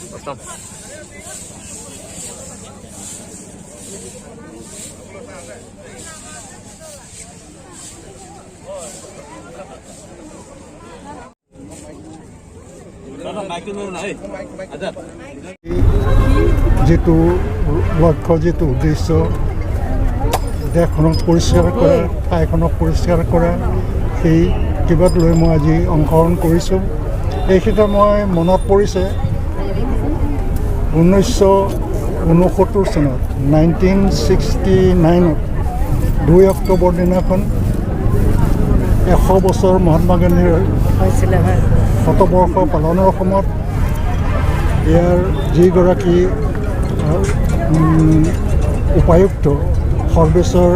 Stop. যিটো লক্ষ্য, যিটো উদ্দেশ্য, দেশখনক পৰিষ্কাৰ কৰা, ঠাইখনক পৰিষ্কাৰ কৰা, সেই কিবাত লৈ মই আজি অংশগ্ৰহণ কৰিছোঁ। এইখিনিতে মই মনত পৰিছে 1969 চনত, 1969ত 2 অক্টোবৰ দিনাখন 100 বছৰ মহাত্মা গান্ধীৰ হৈছিলে হয়। শতবৰ্ষ পালনৰ সময়ত ইয়াৰ যিগৰাকী উপায়ুক্ত সৰ্বেশ্বৰ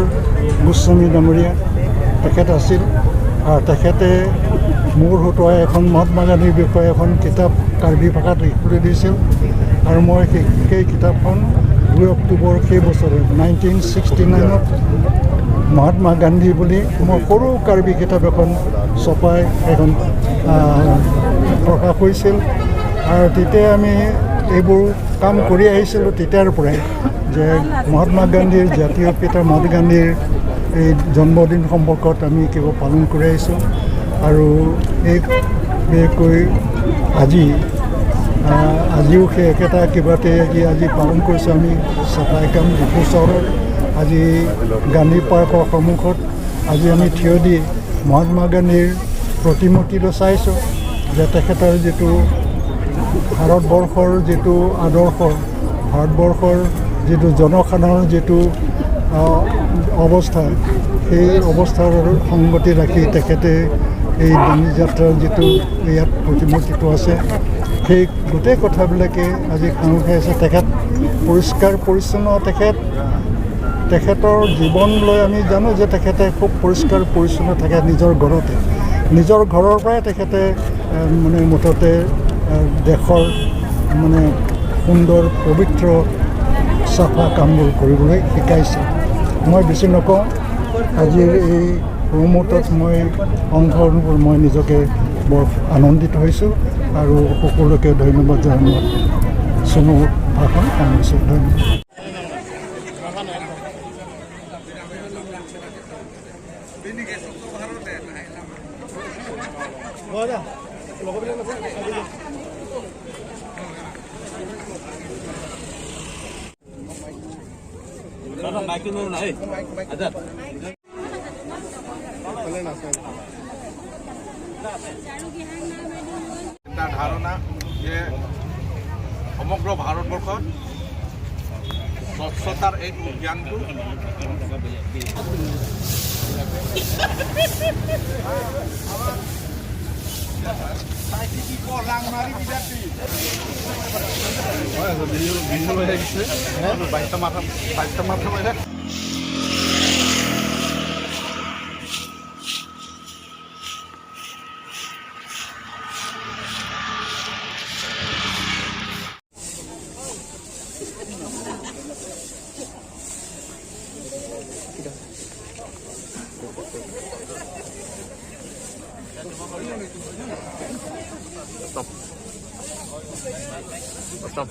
গোস্বামী ডাঙৰীয়া তেখেত আছিল, আৰু তেখেতে মোৰ হতুৱাই এখন মহাত্মা গান্ধীৰ বিষয়ে এখন কিতাপ কাৰ্বি ভাষাত লিখিবলৈ দিছিল, আৰু মই সেই কিতাপখন 2 অক্টোবৰ সেই বছৰে 1969ত মহাত্মা গান্ধী বুলি মই সৰু কাৰ্বি কিতাপ এখন ছপাই এখন প্ৰকাশ হৈছিল। আৰু তেতিয়া আমি এইবোৰ কাম কৰি আহিছিলোঁ তেতিয়াৰ পৰাই যে মহাত্মা গান্ধীৰ, জাতীয় পিতা মহাত্মা গান্ধীৰ এই জন্মদিন সম্পৰ্কত আমি কিবা পালন কৰি আহিছোঁ। আৰু এই বিশেষকৈ আজিও সেই একেটা কিবাতে আজি পালন কৰিছোঁ আমি চাফাই কাম ডিফু চহৰত। আজি গান্ধী পাৰ্কৰ সন্মুখত আজি আমি থিয় দি মহাত্মা গান্ধীৰ প্ৰতিমূৰ্তিলৈ চাইছোঁ যে তেখেতৰ যিটো ভাৰতবৰ্ষৰ যিটো আদৰ্শ, ভাৰতবৰ্ষৰ যিটো জনসাধাৰণৰ যিটো অৱস্থা, সেই অৱস্থাৰ সংগতি ৰাখি তেখেতে এই দাণ্ডি যাত্ৰাৰ যিটো ইয়াত প্ৰতিমূৰ্তিটো আছে, সেই গোটেই কথাবিলাকে আজি সাঙুৰ খাই আছে। তেখেত পৰিষ্কাৰ পৰিচ্ছন্ন, তেখেতৰ জীৱন লৈ আমি জানো যে তেখেতে খুব পৰিষ্কাৰ পৰিচ্ছন্ন থাকে নিজৰ ঘৰতে, নিজৰ ঘৰৰ পৰাই তেখেতে মানে মুঠতে দেশৰ মানে সুন্দৰ পবিত্ৰ চাফা কামবোৰ কৰিবলৈ শিকাইছে। মই বেছি নকওঁ, আজিৰ এই মুহূৰ্তত মই অংশগ্ৰহণ কৰি মই নিজকে বৰ আনন্দিত হৈছোঁ আৰু সকলোকে ধন্যবাদ জনাই চমু ভাষণ সামৰিছোঁ। ধন্যবাদ। এটা ধাৰণা যে সমগ্ৰ ভাৰতবৰ্ষত স্বচ্ছতাৰ এই অভিযানটো মাথা। Stop. Stop.